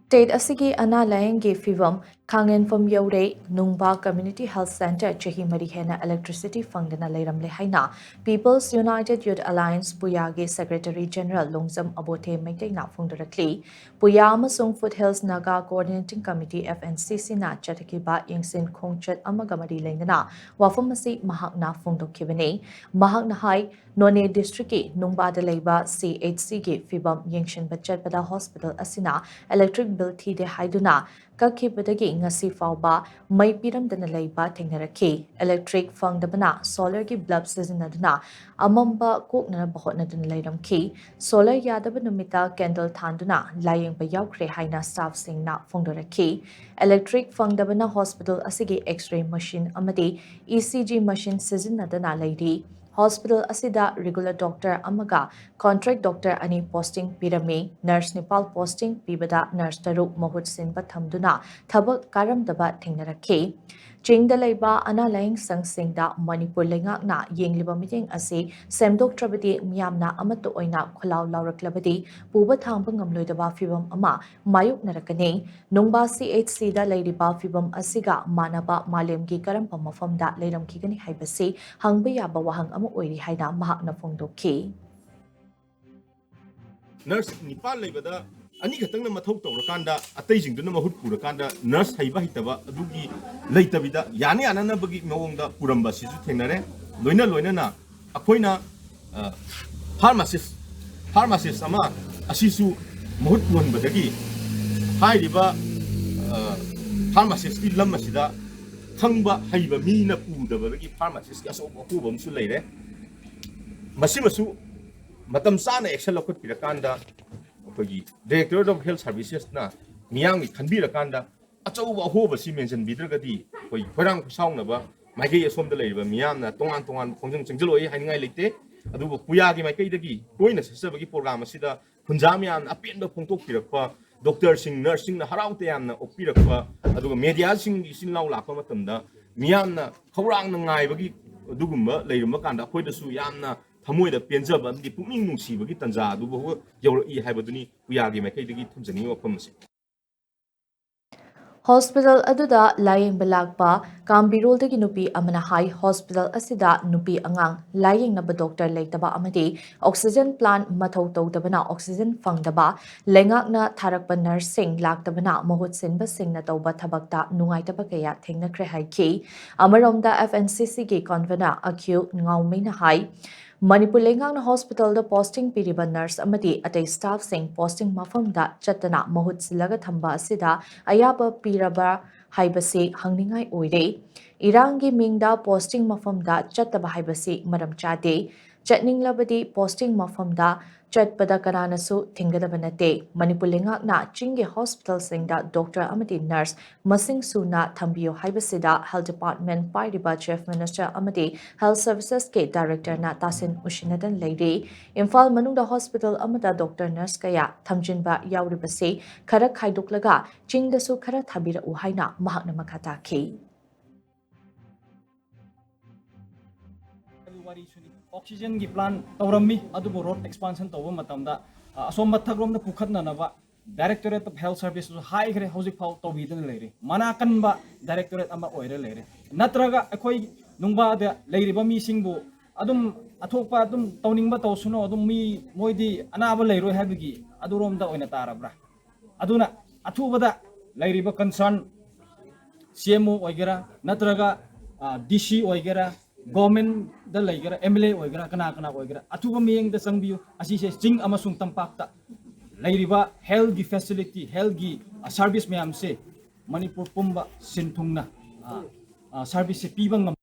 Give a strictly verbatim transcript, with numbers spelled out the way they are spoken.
State ꯑꯁꯤꯒꯤ ꯑꯅꯥ ꯂꯥꯌꯦꯡꯒꯤ ꯐꯤꯕꯝ ꯈꯥꯡꯍꯦꯟꯐꯝ ꯌꯧꯔꯦ꯫ ꯅꯨꯡꯕꯥ Community Health Centre ꯆꯍꯤ ꯃꯔꯤ ꯍꯦꯟꯅ electricity ꯐꯪꯗꯅ ꯂꯩꯔꯝꯂꯦ ꯍꯥꯏꯅ People's United Youth Alliance ꯄꯨꯌꯥꯒꯤ Secretary General Longjam ꯑꯕꯣꯊꯦ ꯃꯩꯇꯩꯅ ꯐꯣꯡꯗꯣꯔꯛꯂꯤ꯫ ꯄꯨꯌꯥ ꯑꯃꯁꯨꯡ Foothills Naga Coordinating Committee, F N C C ꯅ ꯆꯠꯊꯈꯤꯕ ꯌꯦꯡꯁꯤꯟ ꯈꯣꯡꯆꯠ ꯑꯃꯒ ꯃꯔꯤ ꯂꯩꯅꯅ ꯋꯥꯐꯝ ꯑꯁꯤ ꯃꯍꯥꯛꯅ ꯐꯣꯡꯗꯣꯛꯈꯤꯕꯅꯤ꯫ ꯃꯍꯥꯛꯅ ꯍꯥꯏ, ꯅꯣꯅꯦ district ꯀꯤ ꯅꯨꯡꯕꯥꯗ ꯂꯩꯕ C H C ꯒꯤ ꯐꯤꯕꯝ ꯌꯦꯡꯁꯤꯟꯕ ꯆꯠꯄꯗ hospital ꯑꯁꯤꯅ electric bill ꯊꯤꯗꯦ ꯍꯥꯏꯗꯨꯅ ꯀꯛꯈꯤꯕꯗꯒꯤ ꯉꯁꯤ ꯐꯥꯎꯕ ꯃꯩ ꯄꯤꯔꯝꯗꯅ ꯂꯩꯕ ꯊꯦꯡꯅꯔꯛꯈꯤ꯫ Electric ꯐꯪꯗꯕꯅ solar ꯒꯤ bulb ꯁꯤꯖꯤꯟꯅꯗꯨꯅ ꯑꯃꯝꯕ ꯀꯣꯛꯅꯅꯕ ꯍꯣꯠꯅꯗꯨꯅ ꯂꯩꯔꯝꯈꯤ꯫ Solar ꯌꯥꯗꯕ ꯅꯨꯃꯤꯠꯇ candle ꯊꯥꯟꯗꯨꯅ ꯂꯥꯌꯦꯡꯕ ꯌꯥꯎꯈ꯭ꯔꯦ ꯍꯥꯏꯅ staff ꯁꯤꯡꯅ ꯐꯣꯡꯗꯣꯔꯛꯈꯤ꯫ Electric ꯐꯪꯗꯕꯅ hospital ꯑꯁꯤꯒꯤ X-ray machine ꯑꯃꯗꯤ E C G machine ꯁꯤꯖꯤꯟꯅꯗꯅ ꯂꯩꯔꯤ꯫ Hospital ꯑꯁꯤꯗ regular doctor ꯑꯃꯒ contract doctor ꯑꯅꯤ posting ꯄꯤꯔꯝꯃꯤ꯫ Nurse ꯅꯤꯄꯥꯜ posting ꯄꯤꯕꯗ nurse ꯇꯔꯨꯛ ꯃꯍꯨꯠ ꯁꯤꯟꯕ ꯊꯝꯗꯨꯅ ꯊꯕꯛ ꯀꯥꯔꯝꯗꯕ ꯊꯦꯡꯅꯔꯛꯈꯤ꯫ ꯆꯤꯡꯗ ꯂꯩꯕ ꯑꯅꯥ ꯂꯥꯌꯦꯡ ꯁꯪꯁꯤꯡꯗ ꯃꯅꯤꯄꯨꯔ ꯂꯩꯉꯥꯛꯅ ꯌꯦꯡꯂꯤꯕ ꯃꯤꯠꯌꯦꯡ ꯑꯁꯤ ꯁꯦꯝꯗꯣꯛꯇ꯭ꯔꯕꯗꯤ ꯃꯤꯌꯥꯝꯅ ꯑꯃꯠꯇ ꯑꯣꯏꯅ ꯈꯣꯜꯂꯥꯎ ꯂꯥꯎꯔꯛꯂꯕꯗꯤ ꯄꯨꯕ ꯊꯥꯡꯕ ꯉꯝꯂꯣꯏꯗꯕ ꯐꯤꯚꯝ ꯑꯃ ꯃꯥꯌꯣꯛꯅꯔꯛꯀꯅꯤ꯫ ꯅꯨꯡꯕꯥ C H C ꯗ ꯂꯩꯔꯤꯕ ꯐꯤꯚꯝ ꯑꯁꯤꯒ ꯃꯥꯟꯅꯕ ꯃꯥꯂꯦꯝꯒꯤ ꯀꯔꯝꯕ ꯃꯐꯝꯗ ꯂꯩꯔꯝꯈꯤꯒꯅꯤ ꯍꯥꯏꯕꯁꯤ ꯍꯪꯕ ꯌꯥꯕ ꯋꯥꯍꯪ ꯑꯃ ꯑꯣꯏꯔꯤ ꯍꯥꯏꯅ ꯃꯍꯥꯛꯅ ꯐꯣꯡꯗꯣꯛꯈꯤ꯫ Nurse ꯅꯤꯄꯥꯜ ꯂꯩꯕꯗ ꯑꯅꯤꯈꯛꯇꯪꯅ ꯃꯊꯧ ꯇꯧꯔꯀꯥꯟꯗ ꯑꯇꯩꯁꯤꯡꯗꯨꯅ ꯃꯍꯨꯠ ꯄꯨꯔꯀꯥꯟꯗ nurse ꯍꯩꯕ ꯍꯩꯇꯕ ꯑꯗꯨꯒꯤ ꯂꯩꯇꯕꯤꯗ ꯌꯥꯅ ꯌꯥꯅꯅꯕꯒꯤ ꯃꯑꯣꯡꯗ ꯄꯨꯔꯝꯕ ꯑꯁꯤꯁꯨ ꯊꯦꯡꯅꯔꯦ꯫ ꯂꯣꯏꯅ ꯂꯣꯏꯅꯅ ꯑꯩꯈꯣꯏꯅ pharmacist pharmacist ꯑꯃ ꯑꯁꯤꯁꯨ ꯃꯍꯨꯠ ꯄꯨꯍꯟꯕꯗꯒꯤ ꯍꯥꯏꯔꯤꯕ pharmacist ꯀꯤ ꯂꯝ ꯑꯁꯤꯗ ꯈꯪꯕ ꯍꯩꯕ ꯃꯤꯅ ꯄꯨꯗꯕꯗꯒꯤ pharmacist ꯀꯤ ꯑꯆꯧꯕ ꯑꯍꯣꯕ ꯑꯃꯁꯨ ꯂꯩꯔꯦ꯫ ꯃꯁꯤꯃꯁꯨ ꯃꯇꯝ ꯆꯥꯅ action ꯂꯧꯈꯠꯄꯤꯔꯀꯥꯟꯗ ꯑꯩꯈꯣꯏꯒꯤ Directorate of Health Services ꯅ ꯃꯤꯌꯥꯝꯒꯤ ꯈꯟꯕꯤꯔꯀꯥꯟꯗ ꯑꯆꯧꯕ ꯑꯍꯣꯕꯁꯤ ꯃꯦꯟꯁꯤꯟꯕꯤꯗ꯭ꯔꯒꯗꯤ ꯑꯩꯈꯣꯏ ꯈꯣꯏꯔꯥꯡ ꯈꯣꯏꯁꯥꯎꯅꯕ ꯃꯥꯏꯀꯩ ꯑꯁꯣꯝꯗ ꯂꯩꯔꯤꯕ ꯃꯤꯌꯥꯝꯅ ꯇꯣꯉꯥꯟ ꯇꯣꯉꯥꯟꯕ ꯈꯣꯡꯖꯪ ꯆꯪꯁꯤꯜꯂꯛꯏ ꯍꯥꯏꯅꯤꯡꯉꯥꯏ ꯂꯩꯇꯦ꯫ ꯑꯗꯨꯕꯨ ꯄꯨꯌꯥꯒꯤ ꯃꯥꯏꯀꯩꯗꯒꯤ ꯇꯣꯏꯅ ꯆꯠꯆꯕꯒꯤ program ꯑꯁꯤꯗ ꯈꯨꯟꯖꯥ ꯃꯌꯥꯝꯅ ꯑꯄꯦꯟꯕ ꯐꯣꯡꯗꯣꯛꯄꯤꯔꯛꯄ, doctor ꯁꯤꯡ, nurse ꯁꯤꯡꯅ ꯍꯔꯥꯎ ꯇꯌꯥꯝꯅ ꯑꯣꯛꯄꯤꯔꯛꯄ, ꯑꯗꯨꯒ media ꯁꯤꯡꯒꯤ ꯏꯆꯤꯟ ꯏꯅꯥꯎ ꯂꯥꯛꯄ ꯃꯇꯝꯗ ꯃꯤꯌꯥꯝꯅ ꯈꯧꯔꯥꯡꯅ ꯉꯥꯏꯕꯒꯤ ꯑꯗꯨꯒꯨꯝꯕ ꯂꯩꯔꯝꯕ ꯀꯥꯟꯗ ꯑꯩꯈꯣꯏꯗꯁꯨ ꯌꯥꯝꯅ ꯊꯃꯣꯏꯗ ꯄꯦꯟꯖꯕ ꯑꯃꯗꯤ ꯄꯨꯛꯅꯤꯡ ꯅꯨꯡꯁꯤꯕꯒꯤ ꯇꯥꯟꯖꯥ ꯑꯗꯨꯕꯨ ꯌꯧꯔꯛꯏ ꯍꯥꯏꯕꯗꯨꯅꯤ ꯄꯨꯌꯥꯒꯤ ꯃꯥꯏꯀꯩꯗꯒꯤ ꯊꯝꯖꯅꯤꯡꯉꯤ ꯋꯥꯐꯝ ꯑꯁꯤ꯫ ꯍꯣꯁꯄꯤꯇꯥꯜ ꯑꯗꯨꯗ ꯂꯥꯌꯦꯡꯕ ꯂꯥꯛꯄ ꯀꯥꯝꯕꯤꯔꯣꯜꯗꯒꯤ ꯅꯨꯄꯤ ꯑꯃꯅ ꯍꯥꯏ, ꯍꯣꯁꯄꯤꯇꯥꯜ ꯑꯁꯤꯗ ꯅꯨꯄꯤ ꯑꯉꯥꯡ ꯂꯥꯌꯦꯡꯅꯕ ꯗꯣꯛꯇꯔ ꯂꯩꯇꯕ ꯑꯃꯗꯤ ꯑꯣꯛꯁꯤꯖꯦꯟ ꯄ꯭ꯂꯥꯟꯠ ꯃꯊꯧ ꯇꯧꯗꯕꯅ ꯑꯣꯛꯁꯤꯖꯦꯟ ꯐꯪꯗꯕ, ꯂꯩꯉꯥꯛꯅ ꯊꯥꯔꯛꯄ ꯅꯔꯁꯁꯤꯡ ꯂꯥꯛꯇꯕꯅ ꯃꯍꯨꯠ ꯁꯤꯟꯕꯁꯤꯡꯅ ꯇꯧꯕ ꯊꯕꯛꯇ ꯅꯨꯡꯉꯥꯏꯇꯕ ꯀꯌꯥ ꯊꯦꯡꯅꯈ꯭ꯔꯦ ꯍꯥꯏꯈꯤ꯫ ꯑꯃꯔꯣꯝꯗ, F N C C ꯒꯤ convener ꯑꯈ꯭ꯌꯨ ꯉꯥꯎꯃꯩꯅ ꯍꯥꯏ, ꯃꯅꯤꯄꯨꯔ ꯂꯩꯉꯥꯛꯅ ꯍꯣꯁꯄꯤꯇꯥꯜꯗ ꯄꯣꯁꯇꯤꯡ ꯄꯤꯔꯤꯕ ꯅꯔꯁ ꯑꯃꯗꯤ ꯑꯇꯩ ꯁ꯭ꯇꯥꯐꯁꯤꯡ ꯄꯣꯁꯇꯤꯡ ꯃꯐꯝꯗ ꯆꯠꯇꯅ ꯃꯍꯨꯠ ꯁꯤꯜꯂꯒ ꯊꯝꯕ ꯑꯁꯤꯗ ꯑꯌꯥꯕ ꯄꯤꯔꯕ ꯍꯥꯏꯕꯁꯤ ꯍꯪꯅꯤꯡꯉꯥꯏ ꯑꯣꯏꯔꯦ꯫ ꯏꯔꯥꯡꯒꯤ ꯃꯤꯡꯗ ꯄꯣꯁꯇꯤꯡ ꯃꯐꯝꯗ ꯆꯠꯇꯕ ꯍꯥꯏꯕꯁꯤ ꯃꯔꯝ ꯆꯥꯗꯦ꯫ ꯆꯠꯅꯤꯡꯂꯕꯗꯤ ꯄꯣꯁꯇꯤꯡ ꯃꯐꯝꯗ ꯆꯠꯄꯗ ꯀꯅꯥꯅꯁꯨ ꯊꯤꯡꯒꯗꯕ ꯅꯠꯇꯦ꯫ ꯃꯅꯤꯄꯨꯔ ꯂꯩꯉꯥꯛꯅ ꯆꯤꯡꯒꯤ ꯍꯣꯁꯄꯤꯇꯥꯜꯁꯤꯡꯗ ꯗꯣꯛꯇꯔ ꯑꯃꯗꯤ ꯅꯔꯁ ꯃꯁꯤꯡ ꯁꯨꯅ ꯊꯝꯕꯤꯌꯨ ꯍꯥꯏꯕꯁꯤꯗ ꯍꯦꯜꯊ ꯗꯤꯄꯥꯔꯠꯃꯦꯟꯠ ꯄꯥꯏꯔꯤꯕ ꯆꯤꯐ ꯃꯤꯅꯤꯁꯇꯔ ꯑꯃꯗꯤ ꯍꯦꯜꯊ ꯁꯔꯚꯤꯁꯦꯁꯀꯤ ꯗꯥꯏꯔꯦꯛꯇꯔꯅ ꯇꯥꯁꯤꯟ ꯎꯁꯤꯟꯅꯗꯅ ꯂꯩꯔꯤ꯫ ꯏꯝꯐꯥꯜ ꯃꯅꯨꯡꯗ ꯍꯣꯁꯄꯤꯇꯥꯜ ꯑꯃꯗ ꯗꯣꯛꯇꯔ ꯅꯔꯁ ꯀꯌꯥ ꯊꯝꯖꯤꯟꯕ ꯌꯥꯎꯔꯤꯕꯁꯤ ꯈꯔ ꯈꯥꯏꯗꯣꯛꯂꯒ ꯆꯤꯡꯗꯁꯨ ꯈꯔ ꯊꯥꯕꯤꯔꯛꯎ ꯍꯥꯏꯅ ꯃꯍꯥꯛꯅ ꯃꯈꯥ ꯇꯥꯈꯤ꯫ ꯋꯥꯔꯤꯁꯨꯅꯤ꯫ ꯑꯣꯛꯁꯤꯖꯦꯟꯒꯤ ꯄ꯭ꯂꯥꯟ ꯇꯧꯔꯝꯃꯤ, ꯑꯗꯨꯕꯨ ꯔꯣꯗ ꯑꯦꯛꯁꯄꯥꯟꯁꯟ ꯇꯧꯕ ꯃꯇꯝꯗ, ꯑ, ꯑꯁꯣꯝ ꯃꯊꯛꯂꯣꯝꯗ ꯄꯨꯈꯠꯅꯅꯕ Directorate of Health Servicesꯁꯨ ꯍꯥꯏꯈ꯭ꯔꯦ, ꯍꯧꯖꯤꯛ ꯐꯥꯎ ꯇꯧꯕꯤꯗꯅ ꯂꯩꯔꯤ꯫ ꯃꯅꯥ ꯀꯟꯕ ꯗꯥꯏꯔꯦꯛꯇꯣꯔꯦꯠ ꯑꯃ ꯑꯣꯏꯔ ꯂꯩꯔꯦ꯫ ꯅꯠꯇ꯭ꯔꯒ ꯑꯩꯈꯣꯏ ꯅꯨꯡꯕꯥꯗ ꯂꯩꯔꯤꯕ ꯃꯤꯁꯤꯡꯕꯨ ꯑꯗꯨꯝ ꯑꯊꯣꯛꯄ ꯑꯗꯨꯝ ꯇꯧꯅꯤꯡꯕ ꯇꯧꯁꯅꯨ, ꯑꯗꯨꯝ ꯃꯤ, ꯃꯣꯏꯗꯤ ꯑꯅꯥꯕ ꯂꯩꯔꯣꯏ ꯍꯥꯏꯕꯒꯤ ꯑꯗꯨꯔꯣꯝꯗ ꯑꯣꯏꯅ ꯇꯥꯔꯕ꯭ꯔꯥ? ꯑꯗꯨꯅ ꯑꯊꯨꯕꯗ ꯂꯩꯔꯤꯕ concern C M O ꯑꯣꯏꯒꯦꯔꯥ, ꯅꯠꯇ꯭ꯔꯒ, ꯑ, D C ꯑꯣꯏꯒꯦꯔꯥ, ꯒꯣꯔꯃꯦꯟꯗ ꯂꯩꯒꯦꯔꯥ, M L A ꯑꯣꯏꯒꯦꯔꯥ, ꯀꯅꯥ ꯀꯅꯥ ꯑꯣꯏꯒꯦꯔꯥ, ꯑꯊꯨꯕ ꯃꯤꯠꯌꯦꯡꯗ ꯆꯪꯕꯤꯌꯨ꯫ ꯑꯁꯤꯁꯦ ꯆꯤꯡ ꯑꯃꯁꯨꯡ ꯇꯝꯄꯥꯛꯇ ꯂꯩꯔꯤꯕ ꯍꯦꯜꯊꯀꯤ ꯐꯦꯁꯤꯂꯤꯇꯤ, ꯍꯦꯜꯊꯀꯤ, ꯑ, ꯁꯥꯔꯚꯤꯁ ꯃꯌꯥꯝꯁꯦ ꯃꯅꯤꯄꯨꯔ ꯄꯨꯝꯕ ꯁꯤꯟ ꯊꯨꯡꯅ, ꯑ, ꯑ, ꯁꯥꯔꯚꯤꯁꯁꯦ ꯄꯤꯕ ꯉꯝ